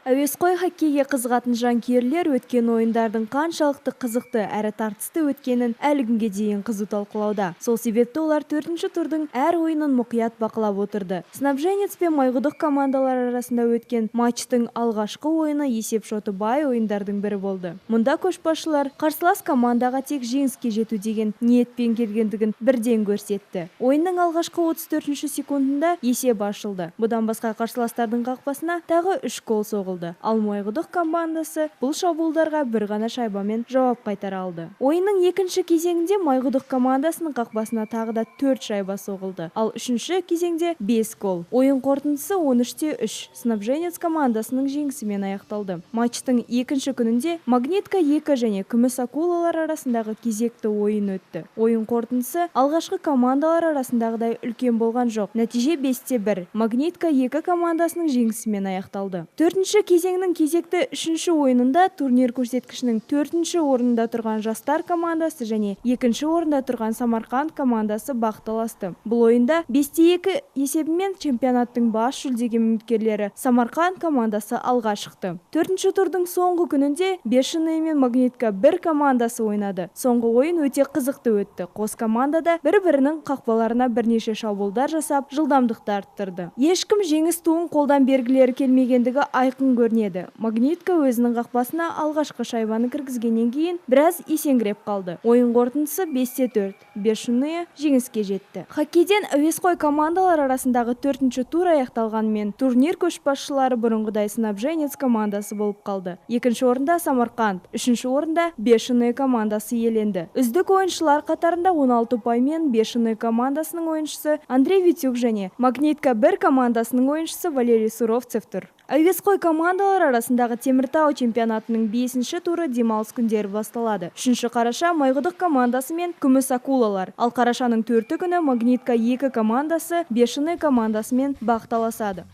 Әуесқой хоккейге қызығатын жанкүйерлер өткен ойындардың қаншалықты қызықты әрі тартысты өткенін әлі күнге дейін қызу талқылауда. Сол себепті олар төртінші турдың әр ойынын мұқият бақылап отырды. Снабженец пен Майқұдық командалары арасында өткен матчтың алғашқы ойыны есеп шоты бай ойындардың бірі болды. Мұнда көшбасшылар қарсылас командаға тек жеңіске жету деген ниетпен келгендігін бірден көрсетті. Ойынның алғашқы 34 секундында есеп ашылды. Бұдан басқа қарсыластардың қақпасына тағы 3 гол соғылды. Ал Майқұдық командасы бұл шабуылдарға бір ғана шайбамен жауап қайтара алды. Ойынның екінші кезеңінде Майқұдық командасының қақпасына тағы да 4 шайба соғылды. Ал үшінші кезеңде 5 гол. Ойын қорытындысы 13-3 Снабженец командасының жеңісімен аяқталды. Матчтың екінші күнінде Магнитка 2 және Күміс акулалар арасындағы кезекті ойын өтті. Ойын қорытындысы алғашқы командалар арасындағыдай үлкен болған жоқ. Нәтиже 5-1 Магнитка 2 командасының жеңісімен аяқталды. Төртінші кезеңнің кезекті үшінші ойынында турнир көрсеткішінің төртінші орнында тұрған Жастар командасы және екінші орында тұрған Самарқанд командасы бақ таласты. Бұл ойында 5-2 есебімен чемпионаттың бас жүлдеге үміткерлері Самарқанд командасы алға шықты. Төртінші турдың соңғы күнінде Бешеные мен Магнитка 1 командасы ойнады. Соңғы ойын өте қызықты өтті. Қос команда да бір-бірінің қақпаларына бірнеше шабуылдар жасап, жылдамдықты арттырды. Ешкім жеңіс туын қолдан бергілері келмегендігі айқын көрінеді. Магнитка өзінің қақпасына алғашқы шайбаны кіргізгеннен кейін біраз есеңгіреп қалды. Ойын қорытындысы 5-4. Бешеные жеңіске жетті. Хоккейден әуесқой командалар арасындағы төртінші тур аяқталғанымен турнир көшбасшылары бұрынғыдай Снабженец командасы болып қалды. Екінші орында Самарқанд, үшінші орында Бешеные командасы иеленді. Үздік ойыншылар қатарында 16 ұпаймен Бешеные командасының ойыншысы Андрей Витюк және Магнитка 1 командасының ойыншысы Валерий Суровцев тұр. Әуесқой командалар арасындағы Теміртау чемпионатының 5-ші туры демалыс күндері басталады. 3 қараша Майқұдық командасы мен Күміс акулалар, ал қарашаның 4 күні Магнитка 2 командасы Бешеные командасымен бақ таласады.